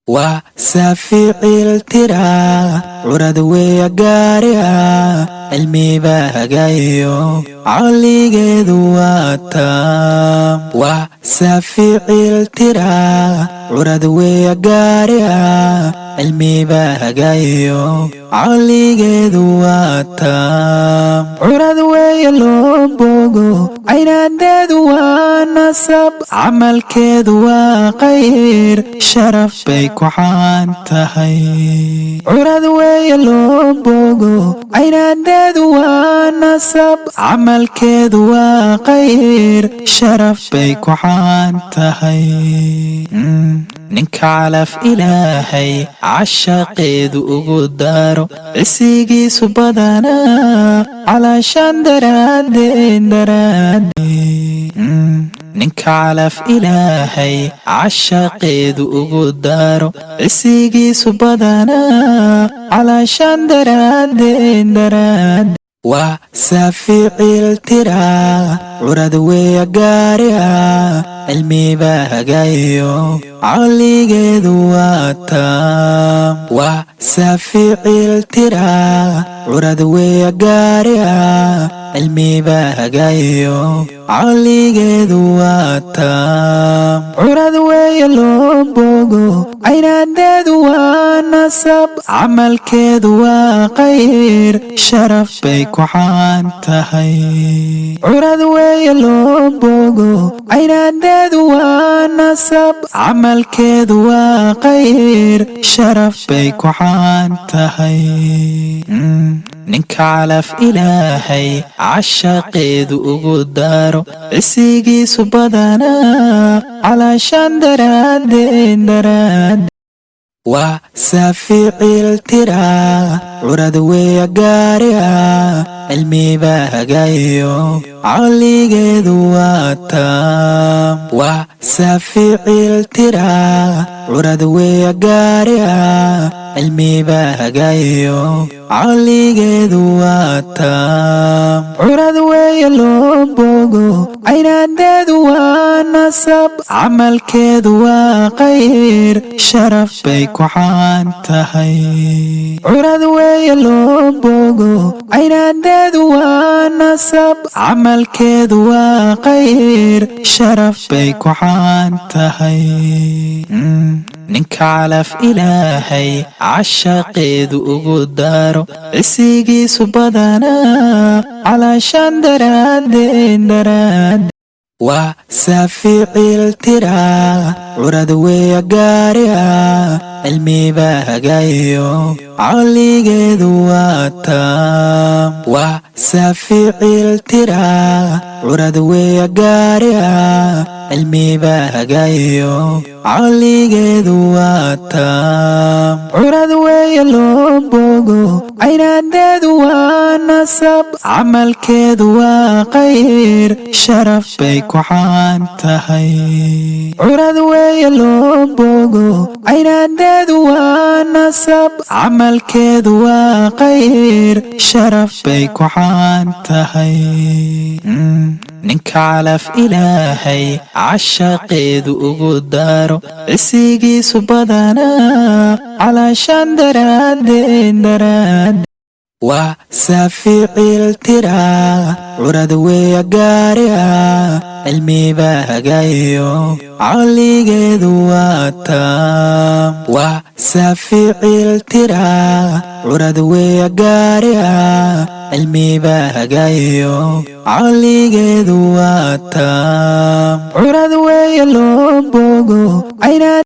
Waa saafi ciiltira, curad weeya gaariga, cilmiba hagayo, caqligeedu waa taam. Waa saafi ciiltira, curad weeya gaariga, cilmiba hagayo, caqligeedu waa taam. Curad weeya loo bogo, caynaandeedu waa nasab, camalkeedu waa qayr, sharaf bay ku caan tahay. Curad weeya loo bogo, caynaandeedu waa nasab, camalkeedu waa qayr, sharaf bay ku caan tahay. Ninka calaf Ilaahay cashaqeedu ugu daro, cisigiisu badanaa calaashaan daraadeen daraadeen. Ninka calaf Ilaahay cashaqeedu ugu daro, cisigiisu badanaa calaashaan daraadeen daraadeen. Waa saafi ciiltira, curad weeya gaariga, cilmiba hagayo, caqligeedu waa taam. Waa saafi ciiltira, curad weeya gaariga, cilmiba hagayo, caqligeedu waa taam. Curad weeya loo bogo, caynaandeedu waa nasab, camalkeedu waa qayr, sharaf bay ku caan tahay. Curad weeya loo bogo, caynaandeedu waa nasab, camalkeedu waa qayr, sharaf bay ku caan tahay. Ninka calaf Ilaahay cashaqeedu ugu daro, cisigiisu badanaa calaashaan daraadeen daraadeen. Waa saafi ciiltira, curad weeya gaariga, cilmiba hagayo, caqligeedu waa taam. Waa saafi ciiltira, curad weeya gaariga, cilmiba hagayo, caqligeedu waa taam. Curad weeya loo bogo, caynaandeedu waa nasab, camalkeedu waa qayr, sharaf bay ku caan tahay. Curad weeya loo bogo, caynaandeedu waa nasab, camalkeedu waa qayr, sharaf bay ku caan tahay. Ninka calaf Ilaahay cashaqeedu ugu daro, cisigiisu badanaa calaashaan daraadeen daraadeen. Waa saafi ciiltira, curad weeya gaariga, cilmiba hagayo, caqligeedu waa taam. Waa saafi ciiltira, curad weeya gaariga, cilmiba hagayo, caqligeedu waa taam. Curad weeya loo bogo, caynaandeedu waa nasab, camalkeedu waa qayr, sharaf bay ku caan tahay. Curad weeya loo bogo, caynaandeedu waa nasab, camalkeedu waa qayr, sharaf bay ku caan tahay. Ninka calaf Ilaahay cashaqeedu ugu daro, cisigiisu badanaa calaashaan daraadeen daraadeen. Waa saafi ciiltira, curad weeya gaariga, cilmiba hagayo, caqligeedu waa taam. Waa saafi ciiltira, curad weeya gaariga, cilmiba hagayo, caqligeedu waa taam. Curad weeya loo bogo, caynaa